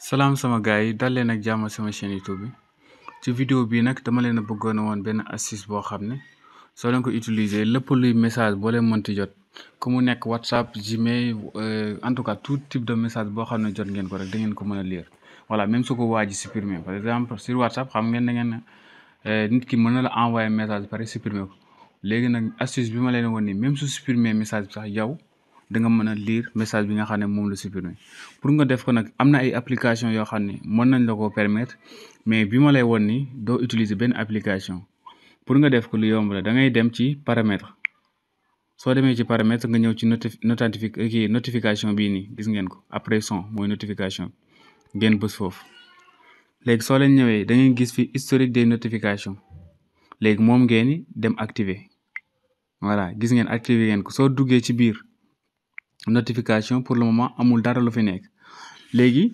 salaam sama gars yi dal leen ak jàmm sama chaîne YouTube bi ci vidéo bii nag dama leen a bëggoon woon benn astuce boo xam ne soo leen ko utiliser lépp luy message boo leen mënti jot ku mu nekk WhatsApp Gmail en tout cas tout type de message boo xam ne jot ngeen ko rek da ngeen ko mën a lire voilà même su ko waaj supprimer par exemple sur WhatsApp xam ngeen da ngeen nit ki mën na la envoyer message pare supprimer ko léegi nag astuce bi ma leen woon nii même su supprimer message bi sax yow da nga mën a lire message bi nga xam ne moom la supprimer pour nga def ko nag am na ay application yoo xam ne mën nañ la ko permettre mais bi ma lay woon nii doo utiliser benn application pour nga def ko lu yomb la da ngay dem ci paramètre soo demee ci paramètre nga ñëw ci notification bii nii gis ngeen ko après son mooy notification ngeen bës foofu léegi soo leen ñëwee da ngeen gis fi historique des notifications léegi moom ngeen ni dem activer voilà gis ngeen activer ngeen ko soo duggee ci biir notification pour le moment amul dara lu fi nekk léegi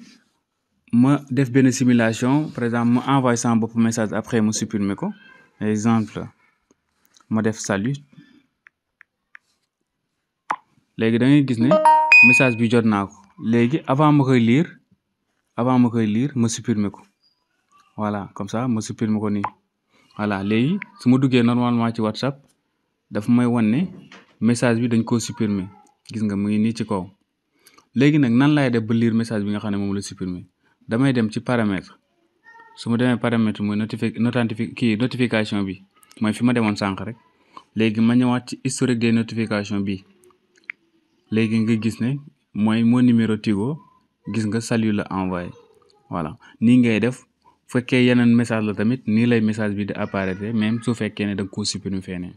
ma def benn simulation par exemple ma envoyé sama bopp message après mu supprimer ko exemple ma def salut léegi da ngay gis ne message bi jot naa ko léegi avant ma koy lire ma supprimer ko voilà comme ça ma supprimer ko nii voilà léegi su ma duggee normalement ci WhatsApp dafa may wan ne message bi dañ koo supprimer gis nga mu ngi nii ci kaw léegi nag nan laay def ba lire message bi nga xam ne moom la supprimer damay dem ci paramètre su ma demee paramètre mooy notification bi mooy fi ma demoon sànq rek léegi ma ñëwaat ci historique des notifications bi léegi nga gis ne mooy mon numéro Tigo gis nga salut la envoyé voilà nii ngay def fekkee yeneen message la tamit nii lay message bi di apparaître même su fekkee ne da nga koo supprimer feneen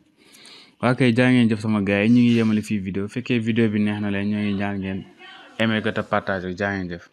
waa kay jaa ngeen jëf sama gars yi ñu ngi yemale fii vidéo fekkee vidéo bi neex na leen ñoo ngi ñaan ngeen aimé ko te partagé jaa ngeen jëf